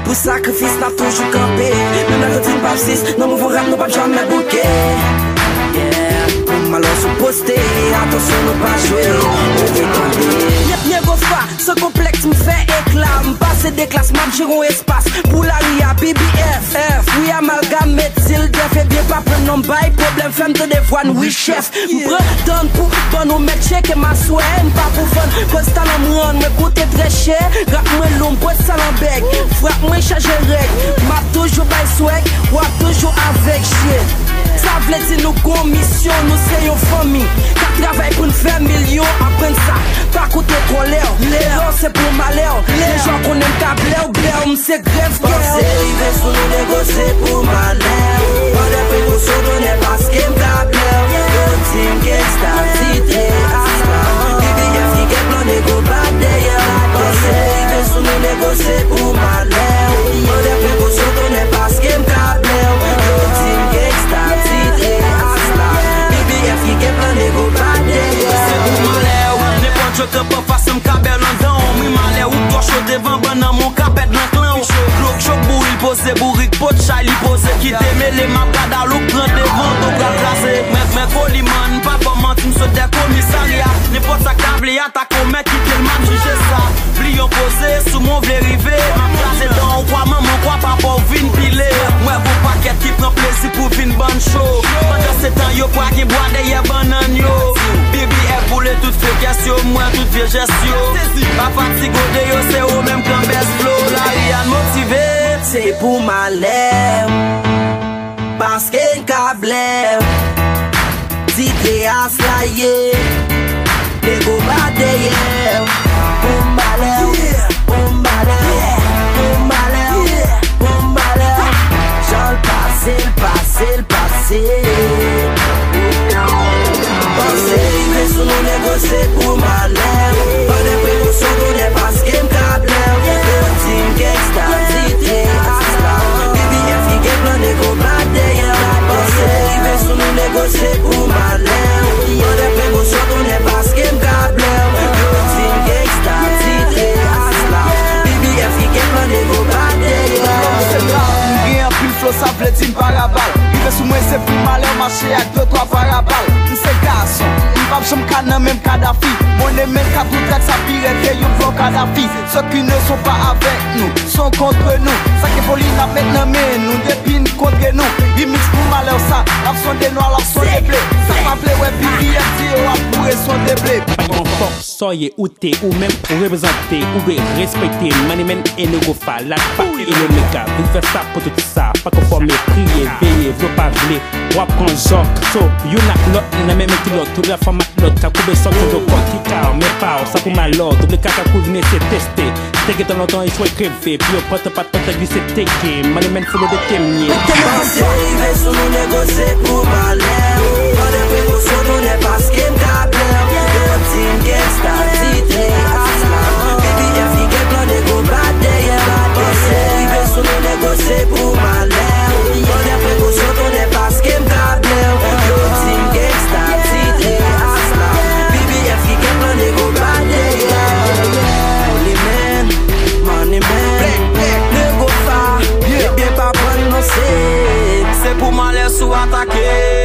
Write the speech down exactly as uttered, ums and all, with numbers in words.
Pou sakrifis n ap toujou kanpe. Menm lè yo di n p ap sis, nan mouvman rap nou p ap janmen bouke. Yeah. Pou malè sou poste, atansyon nou pa jwe. Ou vin tande. Yep, Nego Fa, san konplèks m fè ekla. M pase de klas, m ap jere yon espas. Pou lari a, B B F, F, wi, amalgam, met zil, dèf, ebyen pa pran non bay pwoblèm, fè m tande vwa n, wi, chèf. M pran tan pou ban nou mèt tcheke m aswè, m pa pou vann, koz talan m rann mwen koute trè chè. Rap mwen lou, m pwès talan bèg, frap mwen chaje règ. M ap toujou bay swag, w ap toujou avèg, shit. Sa vle di nou gon misyon, nou se yon fanmi k ap travay pou n fè milyon, aprann sa, pa koute kòlè w. Erè w se pou malè w, lè jan konnen m ka blè w, blè w, m se grèv kè w. Panse rive sou nou, Nego, se pou malè w. Pran de prekosyon, tonnè, paske m ka blè w. Yo di m gangsta, titre asla. B B F ki gen plan, Nego bat dèyè w. Panse rive sou nou, Nego, se pou malè w. Pran de prekosyon, tonnè, paske m ka blè w. Yo di m gangsta, titre asla. B B F ki gen plan, Nego bat dèyè w. Se pou malè w. Nenpòt yo kanpe anfas, m ka bè w nan dan w. M ri malè w, ou twò cho devan bann nan, men w ka pèd nan klan w. Glok chòk bouri, l poze bourik, pot chay li poze, kite mele, m ap gad alouk pran devan, to pral kraze. Mwen, mwen Koliman, pa fè manti, m sot dè komisarya. Nenpòt sa k ta vle atake w, mèt kite l, m ap jije sa. Bliye w poze, sou mwen w vle rive, m ap kraze dan w, kwa manman w, kwa papa w vin pile. Mwen gon pakèt ki pran plezi pou vin bann cho. Pandansetan, yo pral gen bwa dèyè bannann yo. B B F boule tout fekès yo, m wè tout vye jès yo. Pa fatige w deyò, se ou menm k anbès flo. Lari a n motive. Se pou malè w, paske n ka blè w. Titre asla ye, Nego bat dèyè w. Pou malè w, pou malè w, pou malè w, pou malè w. Jan l pase, l pase, l pase. Panse rive sou nou, Nego, se pou malè w. Pran de prekosyon, tonnè, paske m ka blè w. Yo di m gangsta, titre asla. B B F ki gen plan, Nego bat dèyè w. Panse rive sou nou, Nego, se pou malè w. Pran de prekosyon, tonnè, paske m ka blè w. Yo di m gangsta, titre asla. B B F ki gen plan, Nego bat dèyè w. M gen anpil flo, sa vle di m parabal. Rive sou mwen, se pou malè w, mache ak de twa parabal. M se gason, m p ap janm ka nan menm Kadafi. Mwen e men ka tou trèt, sa pi rèd ke yon vlò Kadafi. Ceux qui ne sont pas avec nous sont contre nous. Sa ke foli n ap met nan men nou depi n kontre nou. Remix pou malè w sa, n ap sonde nwa, l ap sonde ble. Sa pa vle wè B B F di yo ap boure sonde ble. Yon fòk sòye ou te ou menm ou reprezante, ou dwe respekte Money Man e Nego Fa, la pa e Omega. Vin fè sa pou tout sa, pa konfòme, priye, veye, vle w pa vle, w ap pran jòk. So, youn ak lòt, nan menm kilòt, tout la fanm ak lòt, ka koube sòk, koube kòk, ki ka men pa w, sa pou malè w, double kaka kouzine se teste. Te gentan lontan echwe kreve, pi yo pòt pa t pòt glise teke, Money Man folo de temye. Panse rive sou nou, Nego, se pou malè w. Pran de prekosyon, tonnè, paske m ka blè w. Yo di m gangsta, titre asla. B B F ki gen plan, Nego bat dèyè w. Panse rive sou nou, Nego, se pou malè w. Pran de prekosyon, tonnè, paske m ka blè w. Yo di m gangsta, titre asla. B B F ki gen plan, Nego bat dèyè w. Holy Man, Money Man, Nego Fa, ebyen pa prann non se. Se pou malè w atake.